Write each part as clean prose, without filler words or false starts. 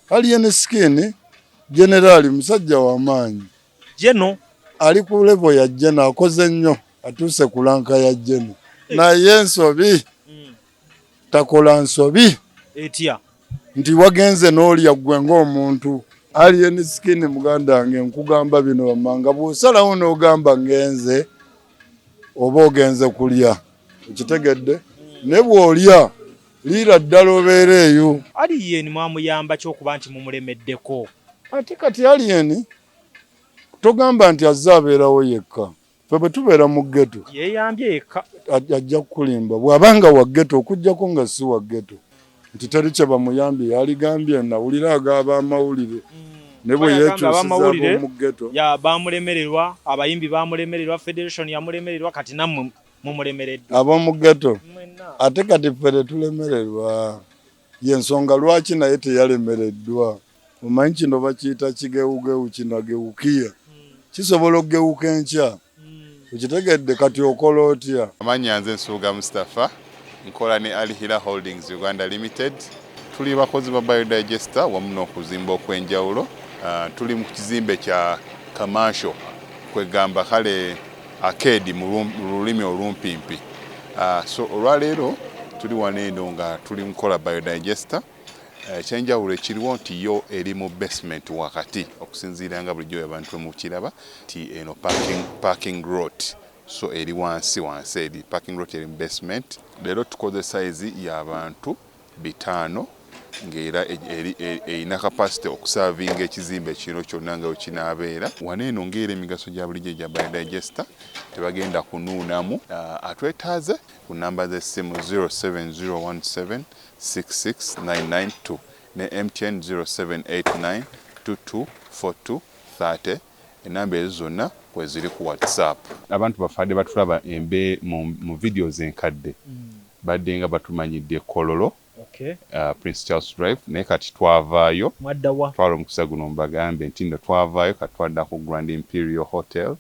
Alien Skin generali musajja wa maanyi. Geno ali ku level ya Geno, akoze nnyo, atuuse ku rank ya Geno, naye ensobi takola nsobi. Etya? Nti wagenze n'olya ggwe ng'omuntu. Alien Skin muganda wange, nkugamba bino wammanga, bw'osalawo n'ogamba ngenze, oba ogenze kulya, okitegedde? Ne bw'olya, liira ddala, obeera eyo. Alien mwamuyamba kyokuba nti mumulemeddeko? Ate kati Alien togamba nti azze abeerawo yekka. Ffe bwe tubeera mu ghetto, Yeeyambye yekka. Ajja kukulimba bw'abanga wa ghetto, okugjako nga si wa ghetto nti teri kye bamuyambye. Yaligambye nawulira agaba amawulire ne bwe Yagambye yeekyusiza abamawulire ab'omu ghetto. Ya bamulemererwa, abayimbi bamulemererwa, federation yamulemererwa, kati nammwe mumulemereddwa. Ab'omu ghetto? Mwenna. Ate kati ffe tetulemererwa, yensonga lwaki naye teyalemereddwa. Omanyi kino bakiyita kigewugewu, kinagewukiya, kisobola okugewuka enkya, okitegedde? Kati okola otya? Amannya nze Nsubuga Mustapha, nkola ne Al Hila Holdings Uganda Limited. Tuli bakozi ba biodigester wamu n'okuzimba okw'enjawulo. Tuli mu kizimbe kya commercial, kwegamba kale arcade mu lulimi olumpimpi. So olwaleero tuli wano eno nga tuli mukola biodigester. Ekyenjawulo ekiriwo nti yo eri mu basement wakati, okusinziira nga bulijjo abantu mukiraba nti eno parking lot, so eri wansi wansi, eri parking lot, eri mu basement. Leero tukoze size y'abantu 500, ng'era erina capacity okuservinga ekizimbe kino kyonna nga wekinaabeera. Wano eno ng'era emigaso gya bulijjo egya biodigester, tebagenda kunuunamu. Atwetaaze ku namba z'essimu 07017 66992 ne MTN 0789 2242 30. Enamba ezo zonna kweziri ku WhatsApp. Abantu bafadde batulaba embe mu videos enkadde, badde nga batumanyidde Kololo, Prince Charles Drive, naye kati twavaayo. Mwaddawa? Twala omukisa guno mbagambe nti nno twavaayo, kati twadda ku Grand Imperial Hotel,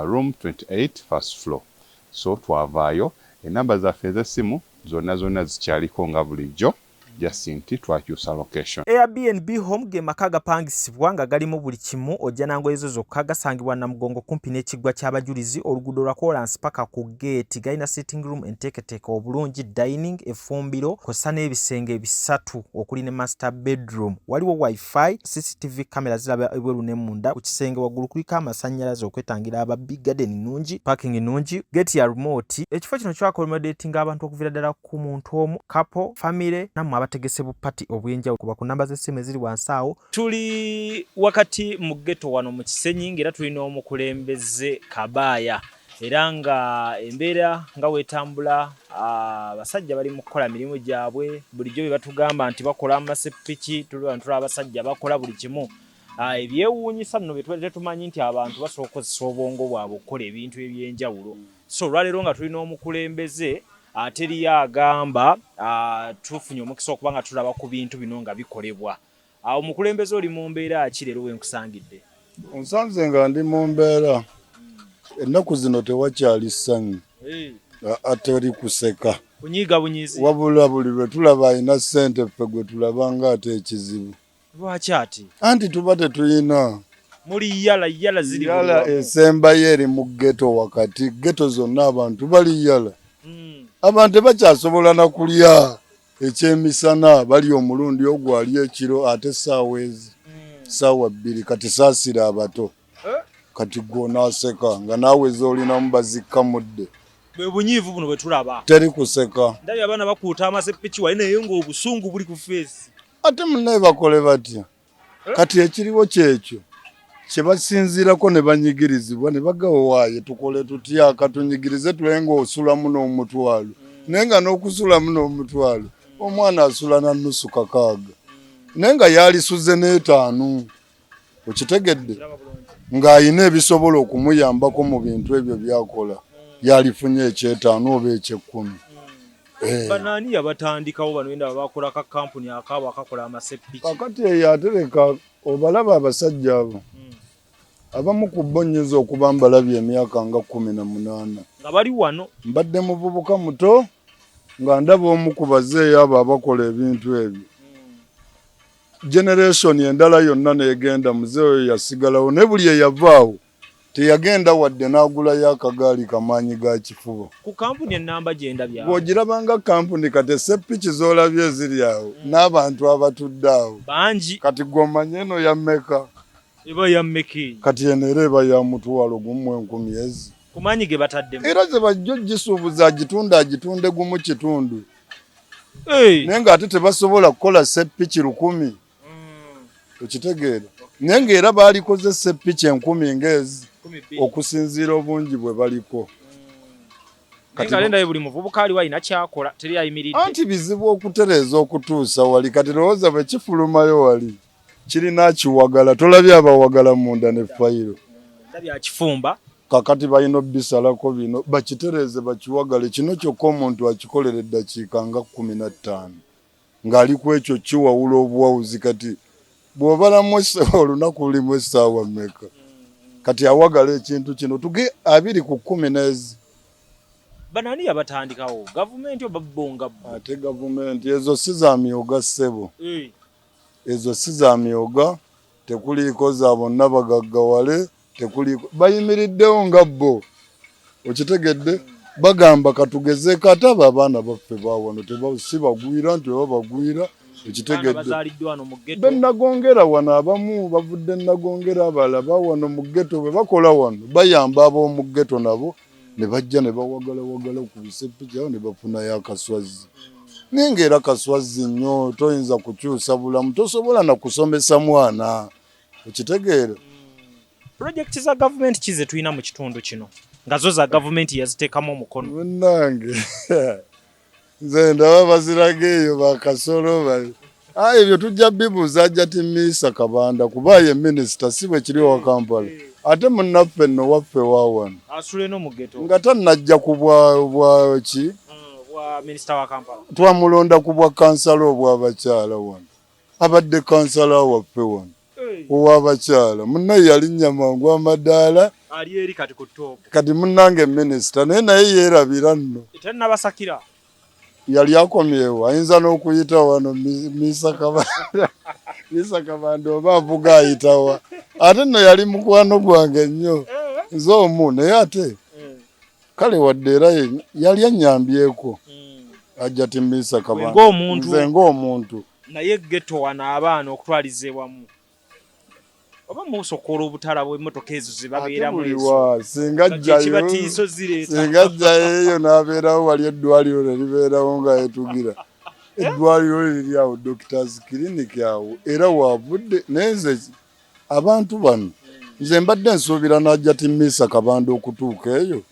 room 28, first floor. So twavaayo, enamba zaffe ez'essimu zonna zonna zikyaliko nga bulijjo, just nti twakyusa location. Airbnb Home ge maka agapangisibwa nga galimu buli kimu, ojja nangoye zo zokka. Gasangibwa Namugongo, kumpi n'ekiggwa ky'abajulizi, oluguudo lwa koolansi paka ku geeti. Galina sitting room enteeketeeke obulungi, dining, effumbiro kw'ossa n'ebisenge bisatu okuli ne master bedroom. Waliwo WiFi, CCTV camera ziraba ebweru ne munda. Ku kisenge waggulu kuliko amasannyalaze okwetangira ababbi. Garden nnungi, parking nnungi, gate ya remote. Ekifo kino kyaccommodatinga abantu okuviira ddala ku muntu omu, couple, family, nammwe abategese bu party obw'enjawulo. Kuba ku namba z'essimu eziri wansi awo. Tuli wakati mu ghetto wano mu Kisenyi, ng'era tulina omukulembeze Kabaaya, era nga embeera nga weetambula, abasajja bali mu kukola mirimu gyabwe bulijjo bye batugamba nti bakola amasepiki. Tuli wano tulaba abasajja bakola buli kimu. Ebyewuunyisa nno bye tubadde tetumanyi nti abantu basobola okukozesa obwongo bwabwe okukola ebintu ebyenjawulo. So olwaleero nga tulina omukulembeze, teriyo agamba, tufunye omukisa okuba nga tulaba ku bintu bino nga bikolebwa. Omukulembeze, oli mu mbeera ki leero wenkusangidde? Onsanze nga ndi mu mbeera, ennaku zino tewakyali ssanyu, ateri kuseka. Kunyiiga bunyiizi. Wabula buli lwe tulaba alina ssente, ffe gwe tulaba nga ate ekizibu. Lwaki ati? Anti tuba tetuyina. Muli yala yala ziri buli yala wamu. Esembayo eri mu ghetto wakati. Ghetto zonna abantu bali yala. Abantu tebakyasobola na kulya ekyemisana, bali omulundi ogwo ali ekiro, ate essaawa ezi ssaawa 2. Kati saasira abato. Kati gwe onaaseka nga naawe z'olinamu bazikka mudde? Bwe bunyiivu buno bwe tulaba. Teri kuseka. Ndabye abaana bakuuta amasepiki wali, naye ng'obusungu buli ku face. Ate munnaye bakole batya? Kati ekiriwo kyekyo kye basinziirako ne banyigirizibwa ne bagawa, waaye tukole tutya? Katunyigirize tulabe ng'osulamu n'omutwalo, naye nga n'okusulamu n'omutwalo omwana asula na nusu kakaaga, naye nga yalisuze n'etaano, okitegedde? Ng'ayina ebisobola okumuyambako mu bintu ebyo byakola, yalifunye ekyetaano oba ekyekumi. Eh. Banaani yabatandikawo bano enda bakola ka kampuni akaabwe akakola amasepiki? Kakati eyo atereka obalaba abasajja abo, abamu ku bo nnyinza okuba mbalabye emyaka nga 18. Nga bali wano. Mbadde muvubuka muto nga ndaba omu ku bazeeyo abo abakola ebintu ebyo. Generation endala yonna n'egenda, mzee oyo yasigalawo, naye buli eyavaawo teyagenda wadde n'agulayo akagaali kamaanyi ga kifuba. Ku kampuni ennamba gye ndabye awo. Bw'ogiraba nga kampuni kati esseppiki z'olabye eziri awo n'abantu abatudde awo. Bangi. Kati ggwe omanyi eno ya mmeka? Eba ya mmeka eyo? Kati eno era eba ya 10,000 ezi. Ku maanyi ge bataddemu. Era ze bajja ogisuubuza agitunde agitunde gumu kitundu. Naye ng'ate tebasobola kukola sseppiki 1000. Okitegeera? Naye ng'era baalikoze sseppiki 1000 ng'ezi okusinziira obungi bwe baliko. Kati ndabye buli muvubuka aliwo alina ky'akola, teri ayimiridde. Anti bizibu okutereeza okutuusa wali. Kati lowooza bwe kifulumayo wali kirina akiwagala, tolabye abawagala munda ne fayiro. Ndabye akifumba. Kakati balina obisalako bino bakitereeze bakiwagale. Kino kyokka omuntu akikolera eddakiika nga 15 ng'ali ku ekyo kiwawula obuwawuzi. Kati bw'obalamu olunaku lulimu essaawa mmeka? Kati awagala ekintu kino tuge 2 ku 10 n'ezi. Bano ani yabatandikawo? Gavumenti oba bo nga bo? Ate gavumenti ezo si za myoga ssebo. Ezo si za myoga, tekuliiko za bonna bagaggawale, tekuliiko bayimiriddewo nga bo. Okitegedde? Bagamba katugezeeko ate abo abaana baffe ba wano si bagwira nti oba bagwira, okitegedde? Be Nagongera wano abamu bavudde Nagongera, abalala ba wano mu ghetto bwe bakola wano bayamba ab'omu ghetto nabo ne bajja ne bawagalawagala ku bisepiki awo ne bafunayo akaswazzi. Naye ng'era kaswazzi nnyo, toyinza kukyusa bulamu, tosobola na kusomesa mwana, okitegeera? Pulojekiti za gavumenti ki ze tulina mu kitundu kino nga zo za gavumenti yaziteekamu omukono? Munnange nze ndaba baziraga eyo bakasolo bali. Ah, ebyo tujja bibuuza Hajjati Miisa Kabanda kuba ye minisita, si bwe kiri owa Kampala. Ate munnaffe nno waffe wa wano. Asula eno mu ghetto. Nga tannajja ku bwa ki? Bwa minisita wa Kampala. Twamulonda ku bwa kansala obw'abakyala wano. Abadde kansala waffe wano ow'abakyala. Munnaye yalinnya mangu amadaala. Ali eri kati ku top. Kati munnange minisita naye naye yeerabira nno. Tannabasakira. Yali akomyewo ayinza n'okuyita wano Miisa Kabanda. Miisa Kabanda oba avuga ayitawa. Ate nno yali mukwano gwange nnyo. Nze omu naye ate kale wadde era yali annyambyeko. Hajjati Miisa Kabanda. Ng'omuntu. Nze ng'omuntu. Naye ghetto wano abaana okutwaliza ewamu. Oba musokola obutala bw'emmotoka ezo ze babeeramu ezo. Singa ajjayo, singa ajjayo eyo n'abeerawo wali eddwaliro ne libeerawo nga yetugira. Eddwaliro liri awo, Doctors Clinic awo, era waavudde. Naye nze abantu bano nze mbadde nsuubira n'Hajjati Miisa Kabanda okutuuka eyo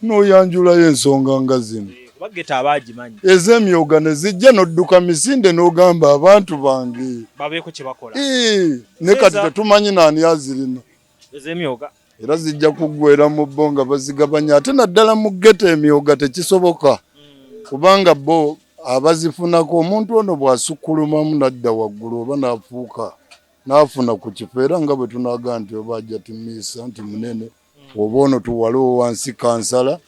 n'oyanjulayo ensonga nga zino. Kuba ghetto aba agimanyi. Ez'emyoga ne zijja n'odduka misinde n'ogamba abantu bange. Babeeko kye bakola. Ne kati tetumanyi naani azirina. Ez'emyoga. Era zijja kuggweera mu bo nga bazigabanya ate naddala mu ghetto emyoga tekisoboka. Kubanga bo abazifunako omuntu ono bw'asukkulumamu n'adda waggulu oba n'afuuka n'afuna ku kifo era nga bwe tunaaga nti oba Hajjati Miisa nti munene oba ono tuwale owansi kansala.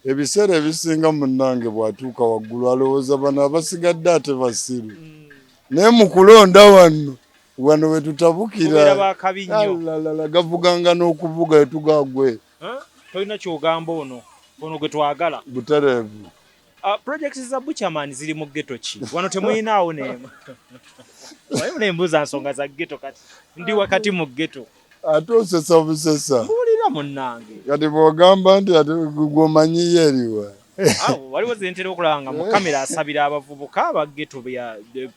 Ebiseera ebisinga munnange bw'atuuka waggulu alowooza bano abasigadde ate basiru. Naye mu kulonda wano wano we tutabukira alalala gavuganga n'okuvuga etugagwe. Tolina ky'ogamba ono ono gwe twagala. Butereevu. Projects za Buchaman ziri mu ghetto ki? Wano temuyinaawo n'emu. Naye nembuuza nsonga za ghetto kati. Ndi wakati mu ghetto. Ate osesa busesa. Mbuulira munnange. Kati bw'ogamba nti ate gw'omanyiyo eriwa. Awo waliwo ze ntera okulaba nga mu kamera asabira abavubuka aba ghetto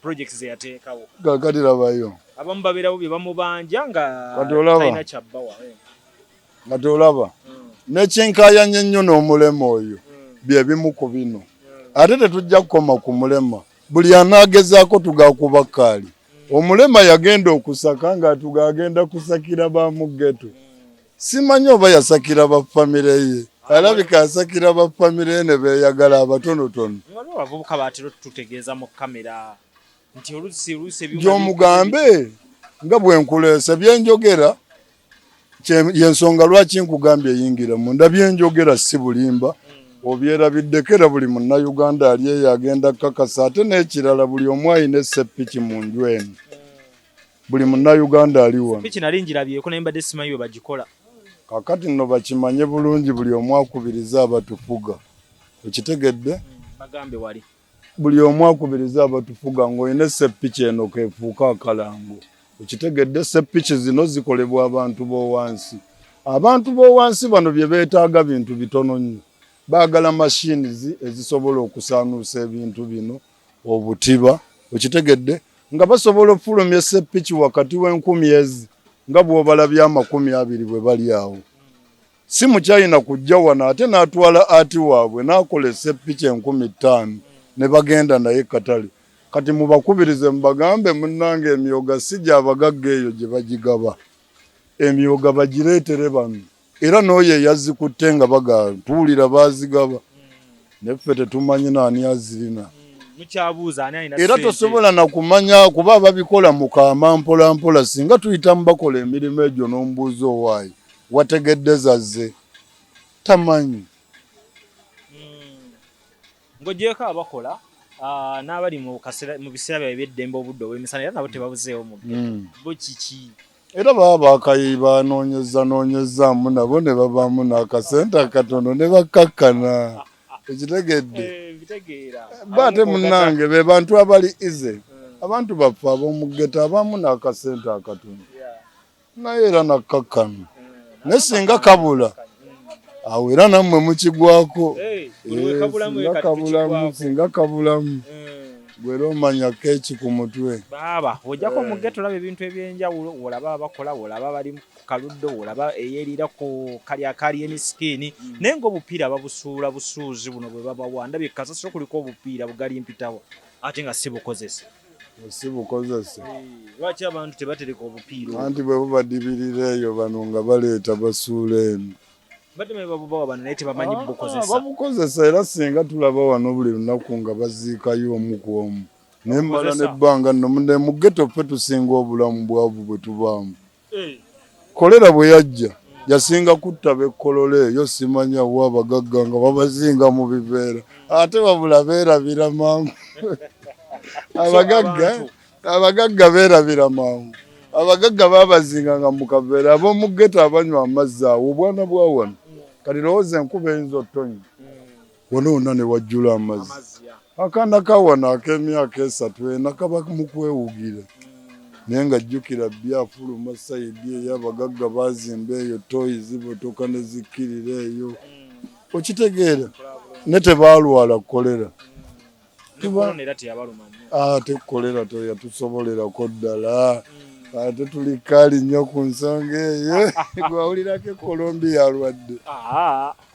projects ze yateekawo. Kaakati labayo. Abamu babeerawo bye bamubanja nga talina kyabbawa. Kati olaba. N'ekinkaayanya ennyo n'omulema oyo bye bimu ku bino. Ate tetujja kukoma ku mulema. Buli anaagezaako tugakuba kkaali. Omulema yagenda okusaka ng'atuga agenda kusakira ba mu ghetto. Simanyi oba yasakira ba famire ye. Alabika asakira ba famire ye ne beeyagala abatonotono. Waliwo abavubuka batera otutegeeza mu kamera nti oluusi oluusi ebyuma Gy'omugambe nga bwe nkuleese bye njogera y'ensonga lwaki nkugambye yingira munda. Bye njogera si bulimba, obyerabiddeko era buli munnayuganda ali eyo agenda kukakasa. Ate n'ekirala buli omu alina esseppiki mu nju eno. Buli Munnayuganda ali wano. Piki nali ngirabyeko naye mbadde simanyi bwe bagikola. Kakati nno bakimanye bulungi buli omu akubirize abatufuga. Okitegedde? Bagambe wali. Buli omu akubirize abatufuga ng'olina essepiki eno keefuuka akalango. Okitegedde? Ssepiki zino zikolebwa abantu b'owansi. Abantu b'owansi bano bye beetaaga bintu bitono nnyo. Baagala machines ezisobola okusaanuusa ebintu bino, obutiba, okitegedde, nga basobola okufulumya essepiki wakati w'enkumi ezi nga bw'obalabye 20 bwe bali awo. Si Muchina kujja wano ate n'atwala ati waabwe n'akola essepiki 5000 ne bagenda naye katale. Kati mubakubirize mubagambe munnange emyoga si gy'abagagga eyo gye bagigaba, emyoga bagireetere bano. Era n'oyo eyazikutte nga baga tuwulira baazigaba naye ffe tetumanyi naani azirina. Mukyabuuza ani alina Era ssente? Tosobola na kumanya kuba ababikola mukaama mpola mpola. Singa tuyita mu bakola emirimu egyo n'omubuuza owaayi wategedde zazze tamanyi. Ng'ogyeko abakola n'abali mu kaseera mu biseera byabwe eby'eddembe obudde obw'emisana era nabo tebabuzeewo mu ghetto. Bo kiki? Era baba bakayi banoonyeza noonyezaamu nabo ne babaamu n'akasente akatono ne bakkakkana. Okitegedde? Mbitegeera. Ba ate munnange be bantu abali easy. Abantu baffe ab'omu ghetto abamu n'akasente akatono naye era nakkakkana, naye singa kabula awo era nammwe mukigwako. Buli we kabulamu Singa kati kabulamu tukigwako. Singa kabulamu gwera omanya keeki ku mutwe. Baaba ojjako mu ghetto olaba ebintu ebyenjawulo, olaba abakola, olaba bali ku kaluddo, olaba eyeriira ku kali akaali emisikiini, naye ng'obupiira babusuula busuuzi buno bwe babawa. Ndabye kasasiro kuliko obupiira bugali mpitawo ate nga si bukozese. Si bukozese. Lwaki abantu tebatereka obupiira obwo? Anti bwe bubadibirira eyo bano nga baleeta basuula eno. Badde manyi babubawa bano naye tebamanyi bukozesa. Babukozesa era singa tulaba wano buli lunaku nga baziikayo omu ku omu. Naye mmala Babukozesa. n'ebbanga nno ne mu ghetto ffe tusinga obulamu bwavu bwe tubaamu. Kolera bwe yajja yasinga kutta b'e eyo simanya wa abagagga nga babazinga mu biveera ate wabula beerabira mangu. Abagagga abagagga beerabira mangu. Abagagga baabazinganga mu kaveera, ab'omu ghetto abanywa amazzi awo obwana bwa wano. Kati lowooza enkuba eyinza otonya wano wonna ne wajjula amazzi. Akaana ka wano ak'emyaka 3 4 kaba mu kwewugira. Naye nga jjukira byafuluma side eyo abagagga baazimba eyo toyi zibotoka ne zikkirira eyo. Okitegeera? Ne tebaalwala kolera. Ne corona era teyabaluma nnyo. Ate kolera teyatusobolerako ddala. Ate tuli kaali nnyo ku nsonga eyo. Gwawulirako e Colombia alwadde.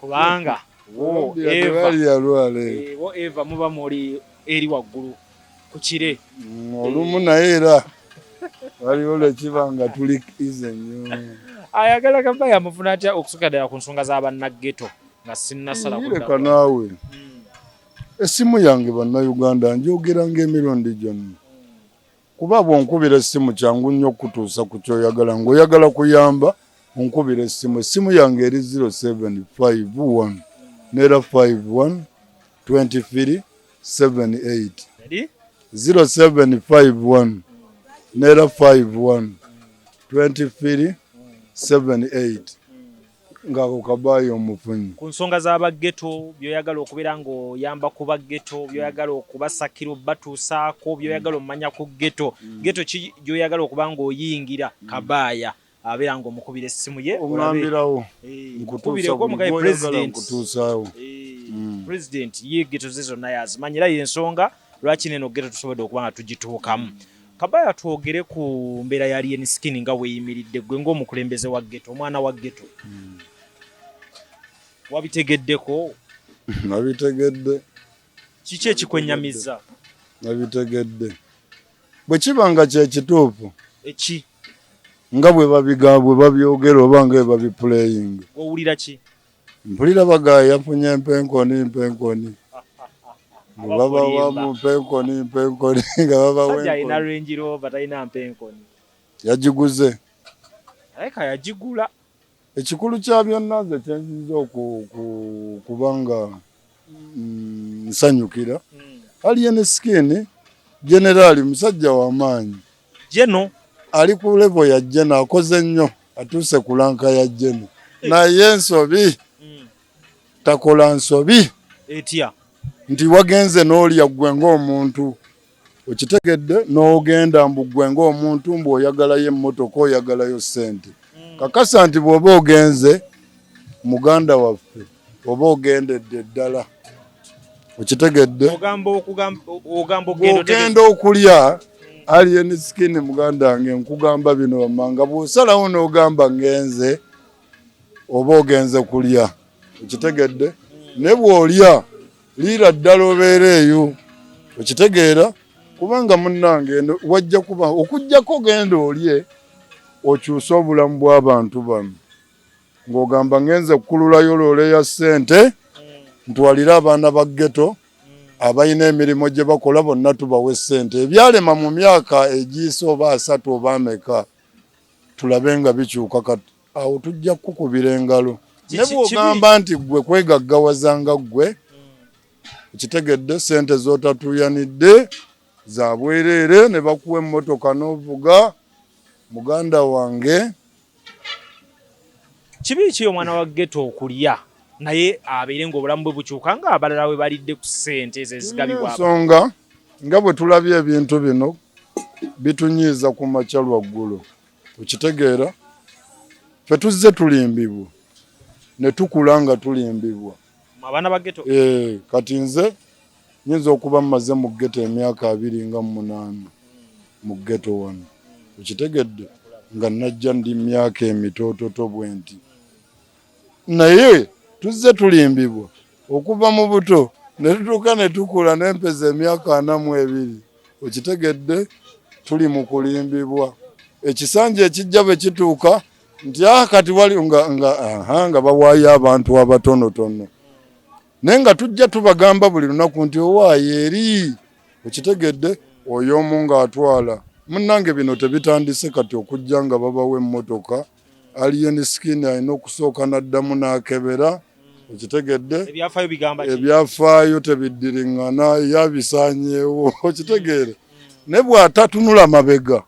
Kubanga wo Colombia Eva. tebali yalwala eyo. Wo Eva muba muli eri waggulu ku kire. Olumu naye era waliwo lwe kiba nga tuli easy nnyo. Ayagala Kabaya amufuna atya okusooka ddala ku nsonga z'abannaghetto nga sinnasala Leka kudda. naawe. Essimu yange bannayuganda njogeranga emirundi gyonna. Kuba bw'onkubira essimu kyangu nnyo okutuusa ku ky'oyagala. Ng'oyagala kuyamba onkubira essimu. Essimu yange eri 0751 neera 51 23 78. Eri? 0751 neera 51 23 78. Ng'ako Kabaya omufunyi. Ku nsonga z'abaghetto by'oyagala okubeera ng'oyamba ku baghetto, by'oyagala okubasakira obbatuusaako, by'oyagala omanya ku ghetto. Ghetto ki gy'oyagala okuba ng'oyingira Kabaya abeera ng'omukubira essimu ye olabe. Oŋŋambirawo. Nkutuusa Nkubireko buli omugaye gw'oyagala president. nkutuusaawo. President ye ghetto ze zonna yazimanyi era y'ensonga lwaki neno ghetto tusobodde okuba nga tugituukamu. Kabaya twogere ku mbeera ya Alien Skin nga weeyimiridde ggwe ng'omukulembeze wa ghetto, omwana wa ghetto. Wabitegeddeko? Nabitegedde. Kiki ekikwennyamiza? Nabitegedde. Bwe kiba nga kye kituufu. Eki? Nga bwe babiga bwe babyogera oba nga bwe babipuleyinga. Owulira ki? Mpulira bagaya yafunye mpenkoni mpenkoni. Babawamu mpenkoni mpenkoni nga babawa Sajja alina enkoni. Range Rover talina mpenkoni. Yagiguze. Alabika yagigula. Ekikulu kya byonna nze kye nsinza kuba nga nsanyukira. Alien Skin generaali musajja wa maanyi. Geno. Ali ku level ya General, akoze nnyo, atuuse ku rank ya General, naye ensobi takola nsobi. Etya? Nti wagenze n'olya ggwe ng'omuntu, okitegedde, n'ogenda mbu ggwe ng'omuntu mbu oyagalayo emmotoka, oyagalayo ssente. Kakasa nti bw'oba ogenze, muganda waffe, oba ogendedde ddala, okitegedde. Ogamba okugamba ogamba ogenda Bw'ogenda okulya Alien Skin, muganda wange, nkugamba bino wammanga, bw'osalawo n'ogamba ngenze, oba ogenze kulya, okitegedde. Ne bw'olya, liira ddala, obeera eyo, okitegeera, kubanga munnange eno wajja kuba okugjako genda olye okyuse obulamu bw'abantu bano, ng'ogamba ngenze kukululayo loole ya ssente ntwalire abaana ba ghetto abalina emirimu gye bakola bonna, tubawe ssente ebyalema mu myaka egiyise oba 30 oba ameka, tulabe nga bikyuka. Kati awo tujja kukukubira engalo. Ne bw'ogamba nti ggwe kwegaggawaza nga ggwe, okitegedde, ssente z'otatuuyanidde za bwereere ne bakuwa emmotoka n'ovuga, muganda wange. Kibi ki omwana wa ghetto okulya naye abeere ng'obulamu bwe bukyuka nga abalala bwe balidde ku ssente ezo ezigabibwa? Ensonga nga bwe tulabye ebintu bino bitunyiiza ku makya lwaggulo, okitegeera. Ffe tuzze tulimbibwa ne tukula nga tulimbibwa. Abaana ba ghetto. Eh, kati nze nyinza okuba mmaze mu ghetto emyaka 28 mu ghetto wano, okitegedde, nga najja ndi myaka emitoototo bwe nti, naye tuzze tulimbibwa okuva mu buto ne tutuuka ne tukula nempeza emyaka 42, okitegedde, tuli mu kulimbibwa. Ekisanja ekijja bwe kituuka nti ah, kati wali nga, nga, aha, nga bawaayo abantu abatonotono, naye nga tujja tubagamba buli lunaku nti owaayo eri, okitegedde, oyo omu ng'atwala. Munnange, bino tebitandise kati okujja nga babawa emmotoka. Alien Skin alina okusooka n'addamu n'akebera, okitegedde. Ebyafaayo bigamba ki? Ebyafaayo tebiddiriŋŋana, yabisaanyeewo, okitegeere. Ne bw'atatunula mabega,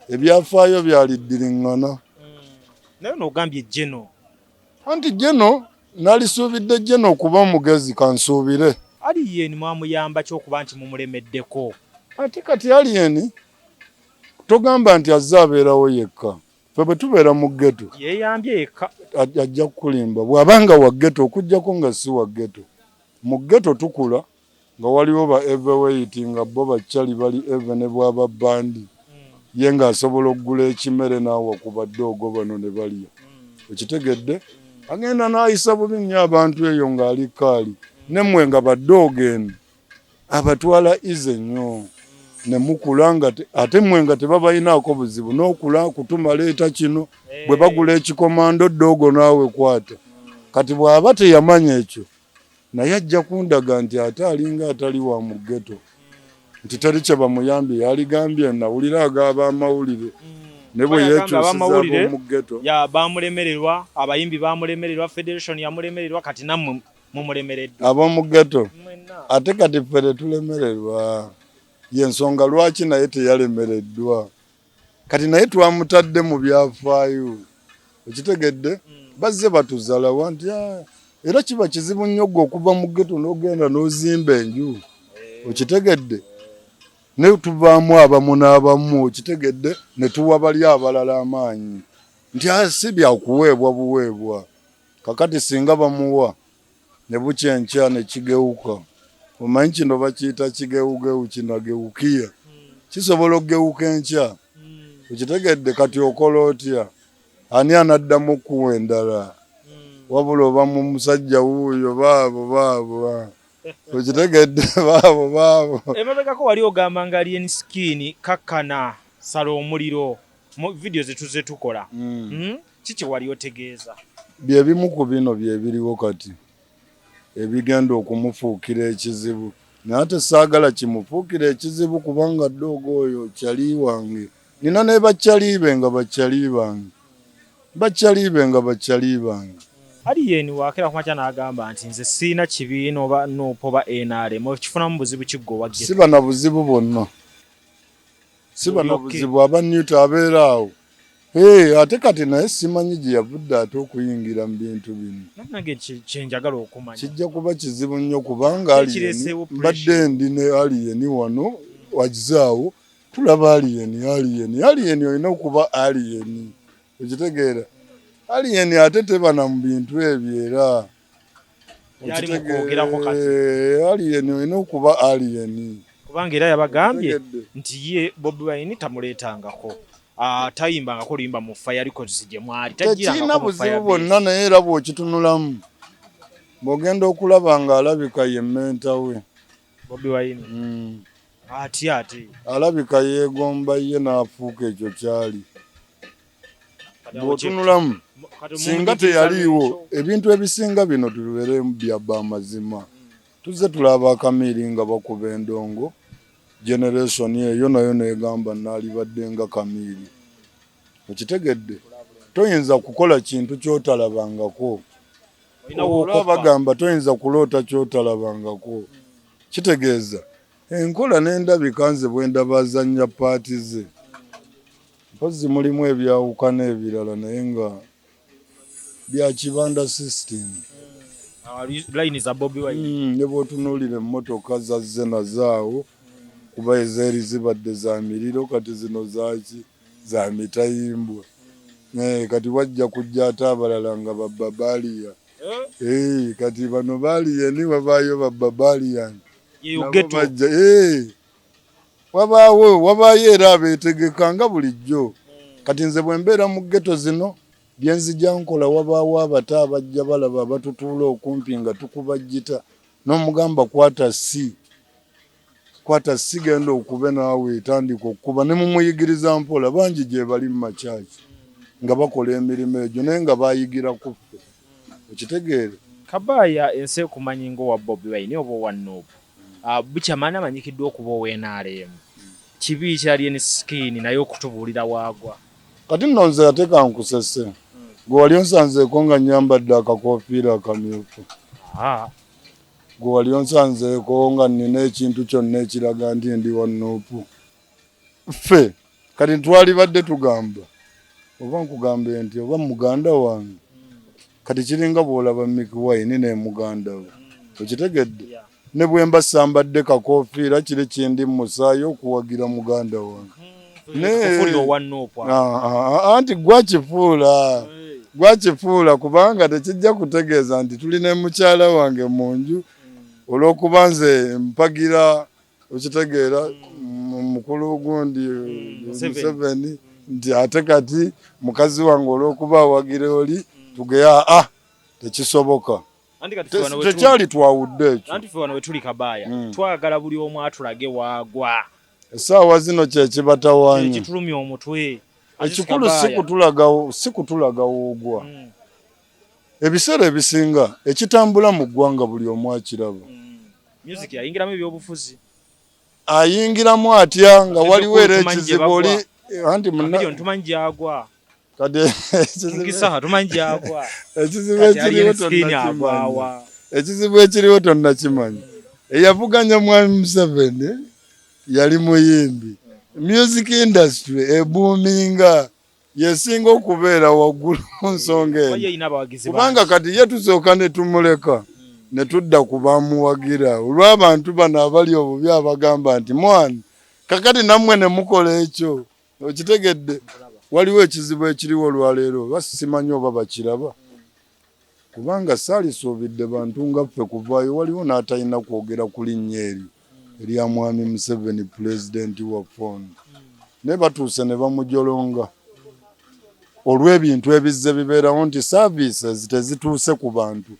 ebyafaayo byaliddiriŋŋana. Naye noogambye General. Anti General nalisuubidde General okuba omugezi, kansuubire. Alien mwamuyamba kyokuba nti mumulemeddeko? Ate kati Alien togamba nti azze abeerawo yekka. Ffe bwe tubeera mu ghetto, Yeeyambye yekka. Ajja kukulimba bw'abanga wa ghetto, okugjako nga si wa ghetto. Mu ghetto tukula nga waliwo ba heavyweight, nga bo bakyali bali heavy, ne bwaba bandi ye ng'asobola okugula ekimere n'awa ku badoogo bano ne balya, okitegedde. Agenda n'ayisa bubi nnyo abantu eyo ng'ali kaali nemmwe nga badoogo eno abatwala easy nnyo ne mukula nga ate mmwe nga tebabalinaako buzibu n'okula kutuma leeta kino, bwe bagula ekikomando, doogo naawe kwata. Kati bw'aba teyamanya ekyo, naye ajja kundaga nti ate alinga atali wa mu ghetto, nti teri kye bamuyambye. Yaligambye nawulira agaba amawulire ne bwe yeekyusiza ab'omu ghetto. Ya bamulemererwa, abayimbi bamulemererwa, federation yamulemererwa, kati nammwe mumulemereddwa. Ab'omu ghetto. Ate kati ffe tetulemererwa, yensonga lwaki naye teyalemereddwa. Kati naye twamutadde mu byafaayo, okitegedde. Bazze batuzalawa nti "Ah, era kiba kizibu nnyo gwe okuva mu ghetto n'ogenda n'ozimba enju," okitegedde, ne tuvaamu abamu n'abamu, okitegedde, ne tuwa bali abalala amaanyi nti "Ah, si byakuweebwa buweebwa." Kakati singa bamuwa ne bukya enkya ne kigewuka, omanyi kino bakiyita kigewugewu, kinagewukiya, kisobola okugewuka enkya, okitegedde. Kati okola otya? Ani anaddamu okuwa endala? Wabula oba mu musajja wuuyo, baabo baabo, ah. Okitegedde, baabo baabo. Emabegako wali ogamba nga Alien Skin kakkana, sala omuliro mu vidiyo zetuze tukola. Kiki wali otegeeza? Byebimu ku bino byebiriwo kati ebigenda okumufuukira ekizibu, naye ate saagala kimufuukira ekizibu, kubanga doogo oyo kyali wange, nina ne bakyali be nga bakyali bange, bakyali be nga bakyali bange. Alien wakera kumakya n'agamba nti nze siina kibiina oba NUP oba NRM, okifunamu buzibu kiggo owa ghetto? Siba na buzibu bwonna. Siba na buzibu aba Newt abeera awo. Hey, ate kati naye simanyi gye yavudde ate okuyingira mu bintu bino. Nange kyenjagala okumanya. Kijja kuba kizibu nnyo kubanga Alien mbadde ndi ne Alien wano wagizaawo tulaba Alien Alien Alien olina okuba Alien okitegeera Alien ate teba na mu bintu ebyo era Alien olina okuba Alien kubanga era yabagambye nti ye Bobi Wine tamuleetangako ah, tayimbangako luyimba mu Fire Records gye mwali tekirina buzibu bwonna naye era bw'okitunulamu bw'ogenda okulaba ng'alabika ye menta we Bobi Wine mm. Atya ate alabika yeegomba ye n'afuuka ekyo kyali bw'otunulamu singa teyaliiwo ebintu ebisinga bino tubeere byaba amazima tuzze tulaba akamiiri nga bakuba endongo generation eyo nayo negamba naalibadde nga kamiiri okitegedde toyinza kukola kintu kyotalabangako bagamba toyinza kuloota kyotalabangako kitegeeza enkola n'endabika nze bwendaba azannya paati ze mpozzi mulimu ebyawukana ebirala naye nga bya kibanda system ah, line za Bobi Wine mm, ne bw'otunuulira emmotoka zazze nazo awo kuba ezeeri zibadde za miriro kati zino zaki za mitayimbwa eh, kati wajja kujja ate abalala nga bababaliya eh? Eh, kati bano baliyeni wabaayo bababaliyani bajja wabaawo wabaayo era abeetegeka nga bulijjo kati nze bwe mbeera mu ghetto zino bye nzija nkola wabaawo abato abajja balaba abatutuula okumpi nga tukuba ggita n'omugamba kwata si kwata si genda okube naawe etandika okukuba ne mumuyigiriza mpola bangi gye bali mu makyaki nga bakola emirimu egyo naye nga bayigira ku ffe okitegeere. Kabaaya ensi ekumanyi ng'owa Bobi Wine oba owa Nup. Ah, Buchaman amanyikiddwa okuba owa nrm. Kibi ki Alien Skin naye okutubuulira waagwa? Kati nno nze ate kankusese gwe wali onsanzeeko nga nnyambadde akakofiira akamyufu? Gwe wali onsanzeeko nga nnina ekintu kyonna ekiraga nti ndi wa Nup? Ffe kati twalibadde tugamba oba nkugambe nti oba muganda wange kati kiringa bw'olaba Mikie Wine ne muganda we okitegedde ne bwe mba sambadde kakofiira kiri kindi mu musaayi okuwagira muganda wange anti gwakifuula gwakifuula kubanga tekijja kutegeeza nti tuli ne mukyala wange mu nju olw'okuba nze mpagira okitegeera mukulu gundi mm, Museveni nti ate kati mukazi wange olw'okuba awagira oli tugeya a ah, tekisoboka tekyali twawudde ekyo anti ffe wano wetuli kabaaya mm. twagala buli omu atulage waagwa essaawa zino kyekibatawaanya ekitulumya omutwe ekikulu si kutulaga woogwa mm. Ebiseera ebisinga ekitambula mu ggwanga buli omu akiraba. Mm. Music ayingiramu ebyobufuzi. Ayingiramu atya nga waliwo era ekizibu oli anti munna tumanyi gyagwa. Kati ekizibu gyagwa. Ekizibu ekiriwo tonnakimanyi. Ekizibu ekiriwo tonnakimanyi. Eyavuganya Mwami Museveni yali muyimbi. Music industry ebuuminga. Yesinga okubeera waggulu mu nsonga eno kubanga kati ye tusooka ne tumuleka ne tudda ku bamuwagira olw'abantu bano abali obubi abagamba nti mwana kakati nammwe ne mukola ekyo okitegedde waliwo ekizibu ekiriwo olwaleero oba simanyi oba bakiraba Kubanga saalisuubidde bantu nga ffe kuvaayo waliwo n'atalina kwogera ku linnya eryo erya Mwami Museveni Pulezidenti waffe ono naye batuuse ne bamujolonga olw'ebintu ebizze bibeerawo nti services tezituuse ku bantu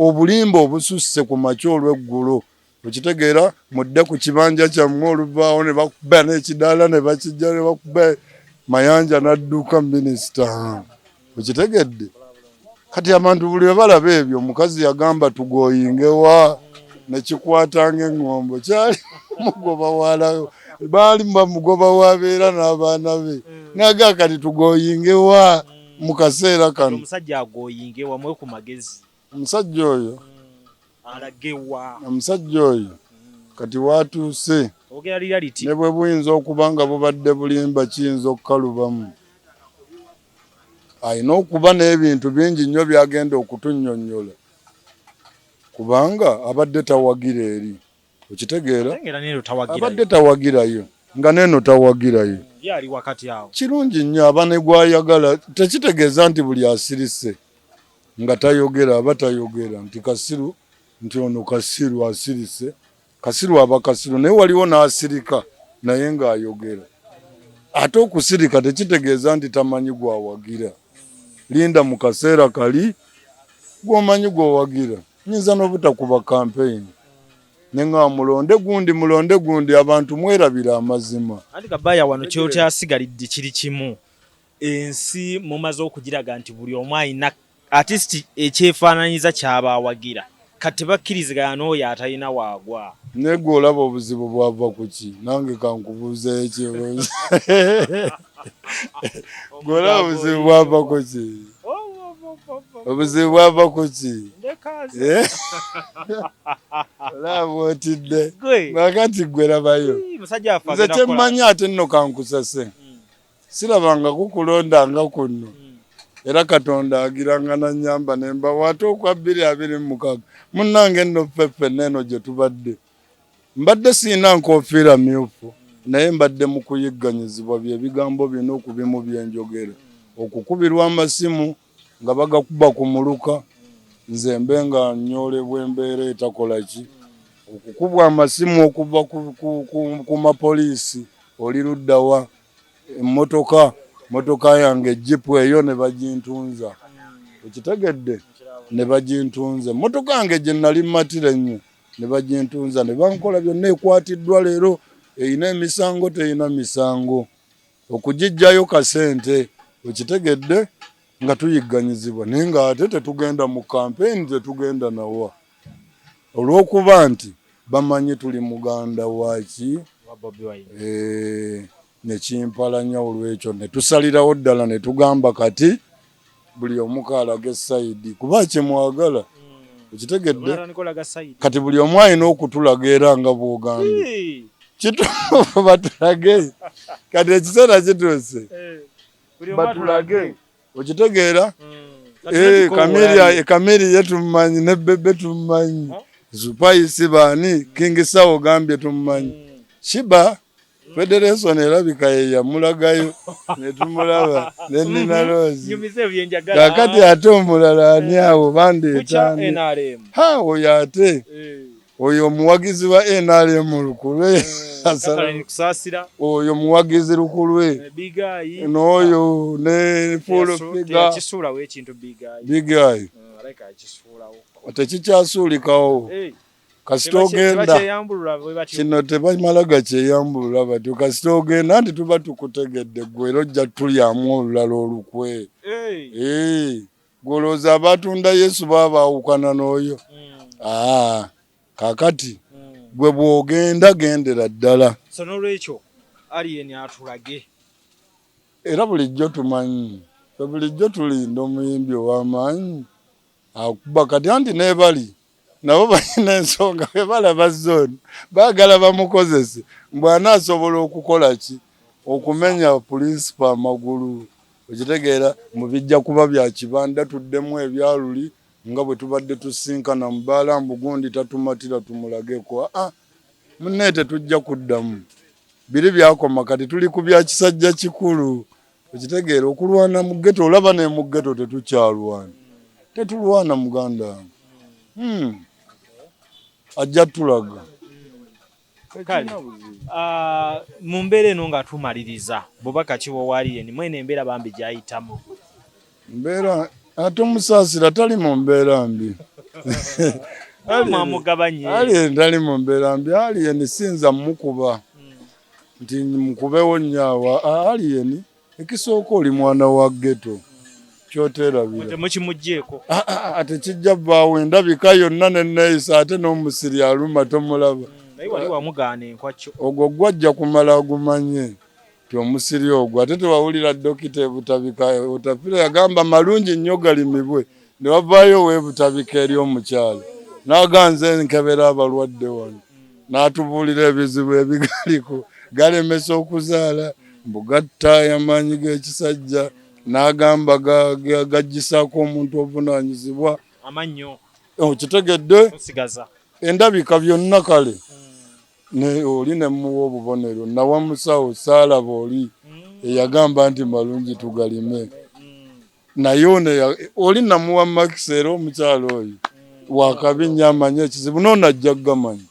obulimba obususse ku makya olw'eggulo Okitegeera mudde ku kibanja kyammwe oluvaawo ne bakuba n'ekidaala ne bakijja ne bakuba Mayanja n'adduka minisita. Okitegedde? Kati abantu buli lwe balaba ebyo omukazi yagamba tugoyingewa ne kikwata ng'eŋŋombo kyali mugoba wala baali bamugoba wabeera n'abaana be naga kati tugoyingewa mu kaseera kano. Omusajja agoyingewa muwe ku magezi. Omusajja oyo alagewa omusajja oyo kati watuuse. Ne bwe buyinza okuba nga bubadde bulimba kiyinza okukalubamu. Alina okuba n'ebintu bingi nnyo by'agenda okutunnyonnyola kubanga abadde tawagira eri. Okitegeera? Abadde tawagirayo nga n'eno tawagirayo. Kirungi nnyo aba ne gw'ayagala. Tekitegeeza nti buli asirise nga tayogera aba tayogera nti kasiru nti ono kasiru asirise. Kasiru aba kasiru naye waliwo n'asirika naye ng'ayogera. Ate okusirika tekitegeeza nti tamanyi gw'awagira. Linda mu kaseera kali gw'omanyi gw'owagira. Nyinza n'obutakuba kampeyini ne nga mulonde gundi mulonde gundi abantu mwerabira amazima. Anti Kabaya wano kyokyasigalidde kiri kimu ensi mumaze okugiraga nti buli omu alina at least ekyefaananyiza kyaba awagira kati tebakkiriziganya n'oyo atalina waagwa. Naye gwe olaba obuzibu bwava ku ki? Nange kankubuuzeeyo ekibuuzo. Gwe olaba obuzibu bwava ku ki? Obuzibu bwava ku ki? Eh? Olaba bw'otidde. Kakati gwe labayo. Nze kye mmanyi ate nno kankusase. Sirabangako kulonda nga kuno era Katonda agiranga n'annyamba ne mbawo ate okwa 2026 munnange nno ffe ffenna eno gye tubadde. Mbadde sirina nkoofiira myufu naye mbadde mu kuyigganyizibwa bye bigambo bino ku bimu bye njogera. Okukubirwa amasimu nga bagakuba ku muluka nze mbe nga nyoolebwa embeera etakola ki, okukubwa amasimu okuva ku mapoliisi oli ludda wa, emmotoka mmotoka yange jjipu eyo ne bagintunza, okitegedde, ne bagintunza emmotoka yange gye nali mmatira ennyo ne bagintunza ne bankola byonna ekwatiddwa leero erina emisango terina misango. Okugiggyayo kasente okitegedde nga tuyigganyizibwa naye ng'ate tetugenda mu kampeyini tetugenda nawa olw'okuba nti bamanyi tuli muganda waki eh, nekimpalanya olw'ekyo ne tusalirawo ddala ne tugamba kati buli omu kaalage sayidi kuba kyemwagala hmm. okitegedde kati buli omu alina okutulaga era nga bwogambye kituufu batulage kati ekiseera kituuse eh, batulage okitegeera hmm. eh, eh, kamiri ye tumumanyi ne bebe tumumanyi zupayisi baani king sawo gambye tumumanyi hmm. shiba Federation erabika ye yamulagayo ne tumulaba ne Nina Rose. Kaakati ate omulala ani awo bandeeta ani? Ha oyo ate eh. oyo omuwagizi wa NRM lukulwe eh, oyo muwagizi lukulwe eh, n'oyo ne full figure Big Eye tekikyasuulikawo. Kasita ogenda kino tebamala gakyeyambulula batyo, kasita ogenda nti tuba tukutegedde gwe era ojja tulyamu olulala olukwe. Gwe olowooza abatunda Yesu baba baawukana n'oyo? Hmm. Ah, kakati hmm. gwe bw'ogenda gendera ddala. So n'olwekyo Alien atulage era bulijjo tumanyi fe bulijjo tulinda omuyimbi ow'amaanyi akuba kati anti nebali nabo balina ensonga bwe balaba zone baagala bamukozese mbu anaasobola okukola ki okumenya pulinsipo amagulu okitegeera mbu bijja kuba bya kibanda tuddemu ebyaluli nga bwe tubadde tusinkana mu bbaala mbu gundi tatumatira tumulageko aa munnaye tetujja kuddamu biri byakoma kati tuli ku bya kisajja kikulu Okitegeera okulwana mu ghetto olaba ne mu ghetto tetukyalwana tetulwana muganda wange hmm. Ajja tulaga kale ah, mu mbeera eno nga tumaliriza bubaka ki bwowalire mwene embeera bambi gyayitamu mbeera ate omusaasira tali mu mbeera mbi mwamugabanye tali mu mbeera mbi alien sinza mukuba nti mukubewo nnyo awo alien ekisooka oli mwana wa ghetto kyoterabira temukimugjeeko ah, ah, ah, tekijja vaawo endabika yonna neneeyisa ate n'omusiri aluma tomulaba hmm, wali wamugaana enkwakyo ogwo gwajja kumala agumanye nti omusiri ogwo ate tewawulira dokita ebutabika otafire yagamba malungi nnyo galimibwe ne wavaayo owebutabika eri omukyala n'aganze nkebera abalwadde wano. N'atubuulira ebizibu ebigaliko, galemesa okuzaala, mbu gatta amaanyi g'ekisajja, n'agamba gaggisaako omuntu obuvunaanyizibwa. Amannyo. Okitegedde? Endabika byonna kale. Ne oli ne mmuwa obubonero, nawa musawo saalaba oli eyagamba nti malungi tugalime. Naye ono oli namuwa makisi era omukyalo oyo wakabi nnyo amanyi ekizibu noono ajja kugamanya.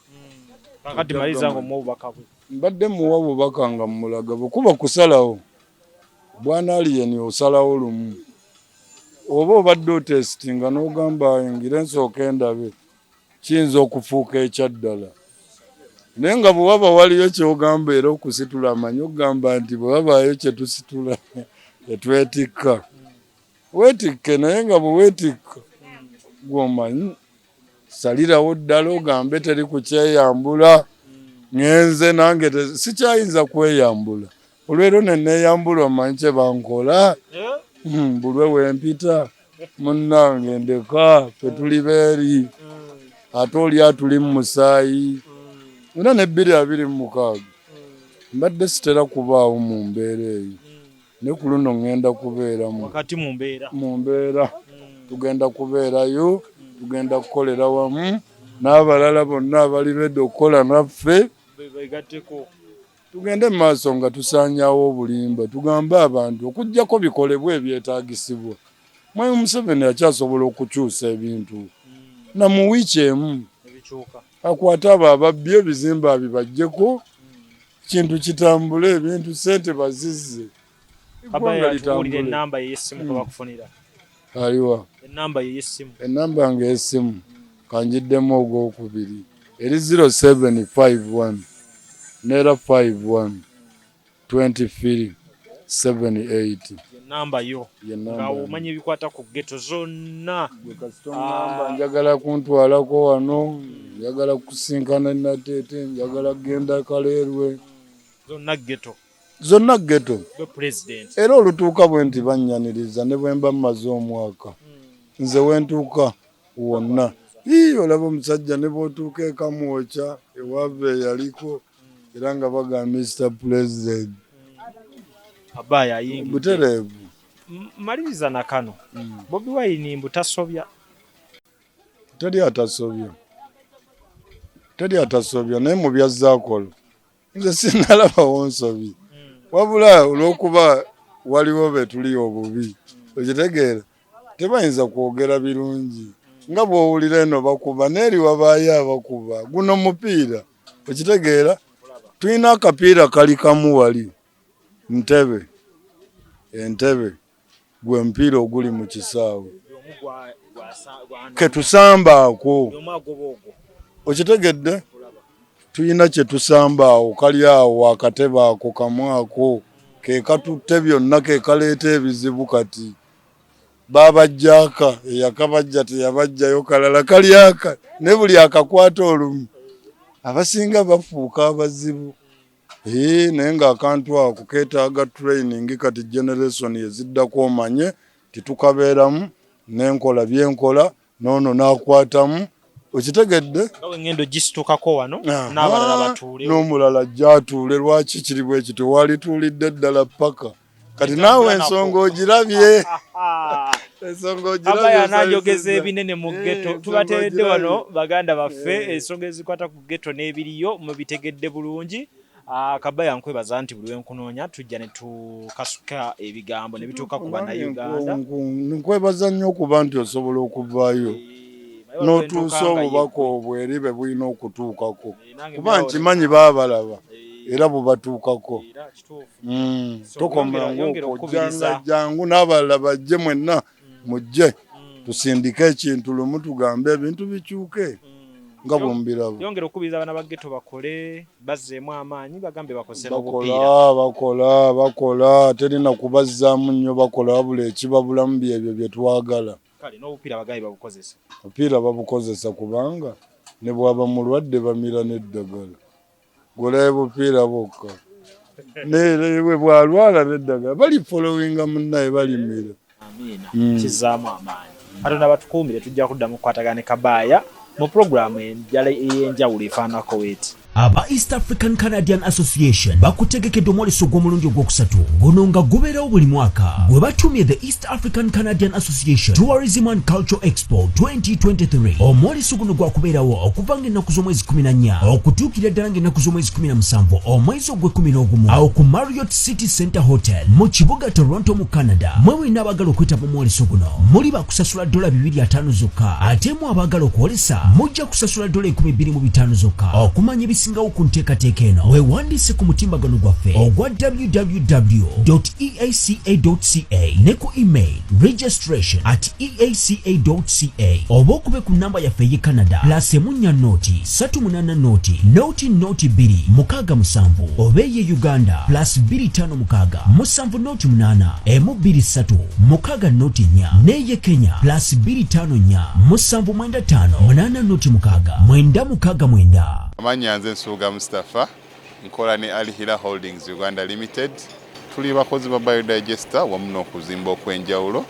Kakati maliriza nga omuwa obubaka bwe. Mbadde muwa obubaka nga mmulaga bwe kuba kusalawo bwana Alien osalawo lumu oba obadde otesitinga n'ogamba ngire nsooke ndabe kiyinza okufuuka ekyaddala naye nga bwe waba waliyo ky'ogamba era okusitula amanyi okugamba nti bwe wabaayo kye tusitula tetwetikka weetikke naye nga bwe weetikka gw'omanyi salirawo ddala ogambe teri kukyeyambula ŋenze nange sikyayinza kweyambula olwero ne neeyambula omanyi kye bankola eh? Bulwe wempita munnange ndeka ffe tuli beeri ate oli atuli mu musaayi era ne 2026 mbadde sitera kubaawo mu mbeera eyo ne ku luno ŋŋenda kubeeramu wakati mu mbeera mu mbeera tugenda kubeerayo tugenda kukolera wamu n'abalala bonna abali ready okukola naffe begatteko Tugende mu maaso nga tusaanyaawo obulimba tugambe abantu okuggyako bikolebwe ebyetaagisibwa. Mwami Museveni akyasobola okukyusa ebintu na mu wiiki emu akwate abo ababbi ebizimbe abibaggyeko kintu kitambule ebintu ssente bazizze eggwanga litambule. Ennamba ye y'essimu kwe bakufunira. Aliwa? Ennamba ye y'essimu. Ennamba yange ey'essimu kangiddemu ogwokubiri eri 0751 neera 51 23 78. Ennamba yo nga omanya ebikwata ku ghetto zonna. Gwe kasita oŋŋamba njagala kuntwalako wano, njagala kusinkana Nateete, njagala kugenda Kaleerwe. Zonna ghetto. Zonna ghetto. Era olutuuka bwe nti bannyaniriza ne bwe mba mmaze omwaka nze we ntuuka wonna. Ii, olaba omusajja ne bw'otuuka e Kamwokya ewaava eyaliko era nga bagamba Mister President. Abaaya ayingidde. Butereevu. Maliriza na kano. Bobi Wine mbu tasobya. Teri atasobya. Teri atasobya naye mu by'azze akola nze sinalabawo nsobi wabula olw'okuba waliwo be tuli obubi okitegeera tebayinza kwogera birungi nga bw'owulira eno bakuba n'eri wabaayo abakuba guno mupiira okitegeera tulina akapiira kali kamu wali Ntebe Entebbe gwe mupiira oguli mu kisaawe ketusamba ako okitegedde tulina kye tusamba awo kali awo akatebe ako kamu ako ke katutte byonna ke kaleeta ebizibu kati babajjaka eyakabajja teyabajjayo kalala kali aka ne buli akakwata olumu abasinga bafuuka abazibu. Eeh naye nga akantu ako ketaaga training kati generation eziddako omanye nti tukabeeramu nenkola byenkola noono nakwatamu okitegedde nga wengendo gisitukako wano n'abalala batuule n'omulala ajja atuule lwaki kiri bwe kityo walituulidde ddala paka kati naawe ensonga ogirabye ensonga ogirabye anajogeza ebinene mu eh, ghetto tubateeredde wano baganda baffe eh. ensonga ezikwata ku ghetto n'ebiriyo mubitegedde bulungi ah, kabaya nkwebaza nti buli wenkunoonya tujja ne tukasuka ebigambo ne bituuka ku bannayuganda nkwebaza nnyo okuba nti osobola okuvaayo eh, n'otuusa obubaka obwo eri be bulina okutuukako kuba nkimanyi baabalaba era bubatuukako mm, tokomanga okujjanga jangu n'abalala bajje mwenna mm. mujje mm. tusindike ekintu lumu tugambe ebintu bikyuke nga bwemubiraba yongera okukubiriza abaana ba ghetto bakole bazzeemu amaanyi bagambe bakozese n'obupiira bakola bakola terina kubazzaamu nnyo bakola wabula ekibabulamu byebyo bye twagala kale n'obupiira bagambe babukozesa obupiira babukozesa kubanga ne bwaba mulwadde bamira n'eddagala Gulayo bupiira bwokka bwe bwalwala n'eddagala bali followinga munnaye balimira. Amiina mm. Kizzaamu amaanyi. Katonda batukuumire tujja kuddamu kukwatagana ne Kabaaya mu pulogulaamu endala ey'enjawulo efaananako bweti. Aba East African Canadian Association bakutegekedde omwoleso gw'omulundi ogwokusatu guno nga gubeerawo buli mwaka gwe batumye the East African Canadian Association Tourism and Cultural Expo 2023. Omwoleso guno gwakubeerawo okuva ng'ennaku z'omwezi 14 okutuukira ddala ng'ennaku z'omwezi 17 omwezi ogw'e-11 awo ku Marriott City Center Hotel mu kibuga Toronto mu Canada. Mwe mwenna abaagala okwetaba omwoleso guno muli bakusasula $250 zokka, ate mu abaagala okwolesa mujja kusasula $2,500 zokka. Okumanya ebisingawo ku nteekateeka eno weewandiise ku mutimbagano gwaffe ogwa www.eaca.ca ne ku email registration@eaca.ca oba okube ku namba yaffe ey'e Canada +1 0 380 0 0 2 6 7 oba ey'e Uganda +256 708 123 604 n'eye Kenya +254 795 806 969. Amannya nze Nsubuga Mustapha, nkola ne Al Hila Holdings Uganda Limited. Tuli bakozi ba biodigester wamu n'okuzimba okw'enjawulo.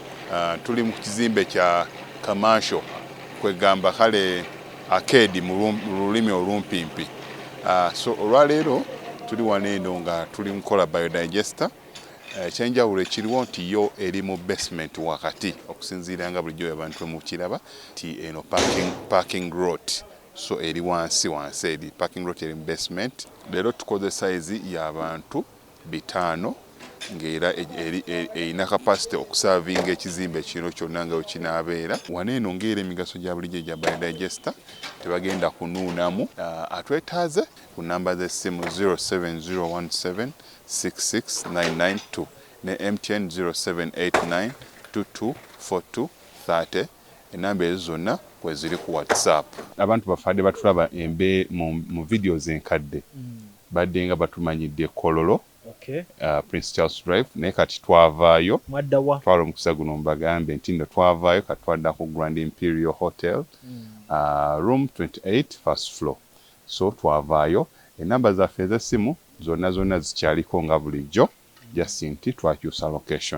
Tuli mu kizimbe kya commercial, kwegamba kale arcade mu lulimi olumpimpi. So olwaleero tuli wano eno nga tuli mukola biodigester. Ekyenjawulo ekiriwo nti yo eri mu basement wakati, okusinziira nga bulijjo abantu mukiraba nti eno parking lot, so eri wansi wansi, eri parking lot eri mu basement. Leero tukoze size y'abantu 500 ng'era erina capacity okuservinga ekizimbe kino kyonna nga wekinaabeera. Wano eno ng'era emigaso gya bulijjo egya biodigester, tebagenda kunuunamu. Atwetaaze ku namba z'essimu 07017 66992 ne MTN 0789 224230. Enamba ezo zonna kweziri ku WhatsApp. Abantu bafadde batulaba embe mu videos enkadde, badde nga batumanyidde Kololo, Prince Charles Drive, naye kati twavaayo. Mwaddawa? Twala omukisa guno mbagambe nti nno twavaayo, kati twadda ku Grand Imperial Hotel, room 28, first floor. So twavaayo, enamba zaffe ez'essimu zonna zonna zikyaliko nga bulijjo, just nti twakyusa location.